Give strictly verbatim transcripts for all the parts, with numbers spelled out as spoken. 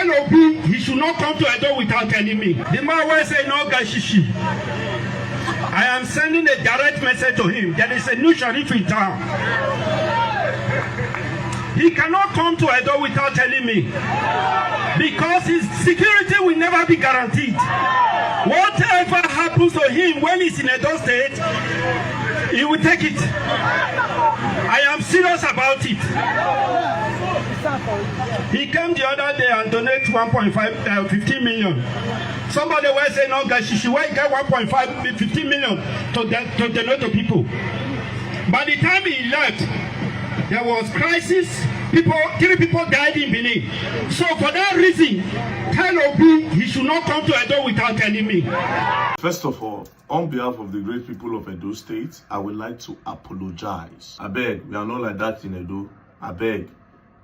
Obi, he should not come to Edo without telling me. The man wey say no gashishi, I am sending a direct message to him. There is a new sheriff in town. He cannot come to Edo without telling me, because his security will never be guaranteed. Whatever happens to him when he's in Edo State, he will take it. I am serious about it. He came the other day and donate one point five, uh, fifteen million. Somebody will say, no, gashishi, why you get one point five, fifteen million to, don- to donate to people? By the time he left, there was crisis. People, three people died in Benin. So for that reason, tell Obi he should not come to Edo without telling me. First of all, on behalf of the great people of Edo State, I would like to apologize. I beg, we are not like that in Edo. I beg,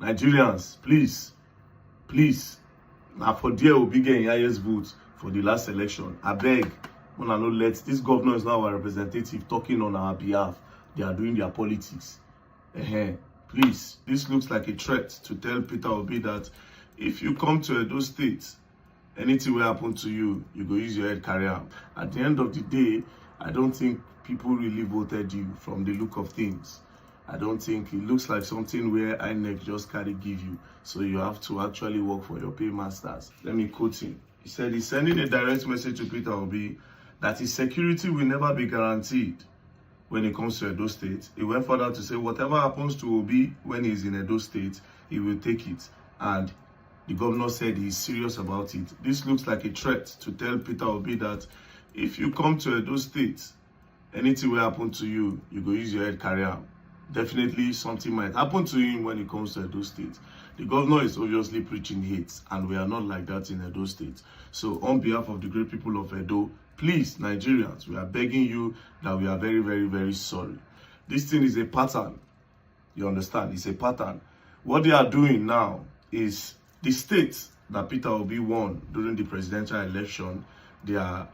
Nigerians, please, please, na for there Obi get im highest vote for the last election. I beg, una no let this governor is now our representative talking on our behalf. They are doing their politics. Ehen. Please, this looks like a threat to tell Peter Obi that if you come to Edo State, anything will happen to you, you go use your head carry am. At the end of the day, I don't think people really voted you from the look of things. I don't think it looks like something where INEC just carry give you. So you have to actually work for your paymasters. Let me quote him. He said he's sending a direct message to Peter Obi that his security will never be guaranteed when it comes to Edo State. He went further to say whatever happens to Obi when he's in Edo State, he will take it. And the governor said he's serious about it. This looks like a threat to tell Peter Obi that if you come to Edo State, anything will happen to you, you go use your head carry am. Definitely, something might happen to him when it comes to Edo State. The governor is obviously preaching hate, and we are not like that in Edo State. So, on behalf of the great people of Edo, please, Nigerians, we are begging you that we are very, very, very sorry. This thing is a pattern. You understand? It's a pattern. What they are doing now is the state that Peter Obi won during the presidential election, they are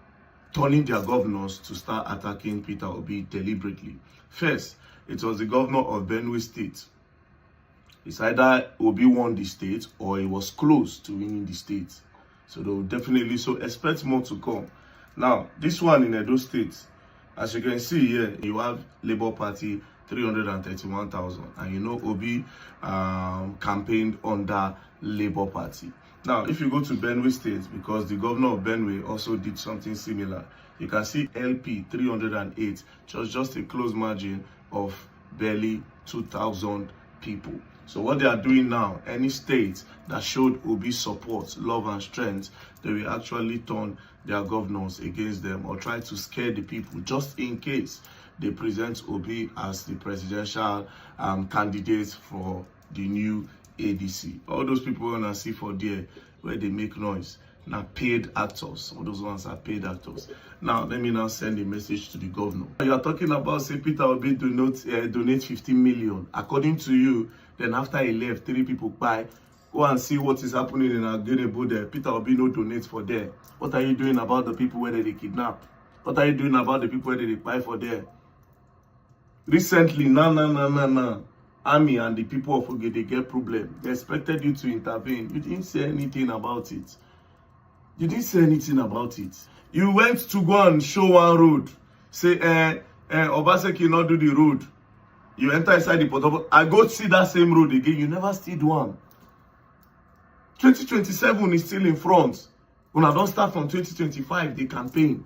turning their governors to start attacking Peter Obi deliberately. First, it was the governor of Benue State. It's either Obi won the state or he was close to winning the state. So they will definitely so expect more to come. Now, this one in Edo State, as you can see here, you have Labour Party three hundred and thirty-one thousand, and you know Obi um, campaigned under Labour Party. Now, if you go to Benue State, because the governor of Benue also did something similar, you can see L P three hundred and eight, just just a close margin of barely two thousand people. So what they are doing now, any state that showed Obi support, love and strength, they will actually turn their governors against them or try to scare the people just in case they present Obi as the presidential um, candidate for the new A D C. All those people wanna see for there where they make noise. Now paid actors. All those ones are paid actors. Now let me now send a message to the governor. You are talking about say Peter Obi do not uh, donate fifteen million. According to you, then after he left, three people buy. Go and see what is happening in Agenebu there. Peter Obi no donate for there. What are you doing about the people where they kidnap? What are you doing about the people where they buy for there? Recently, na na na na na, army and the people of Ogede get problem. They expected you to intervene. You didn't say anything about it. You didn't say anything about it. You went to go and show one road. Say, eh, eh, Obaseki not do the road. You enter inside the portable. I go see that same road again. You never still do one. twenty twenty-seven is still in front. Una don start from twenty twenty-five the campaign.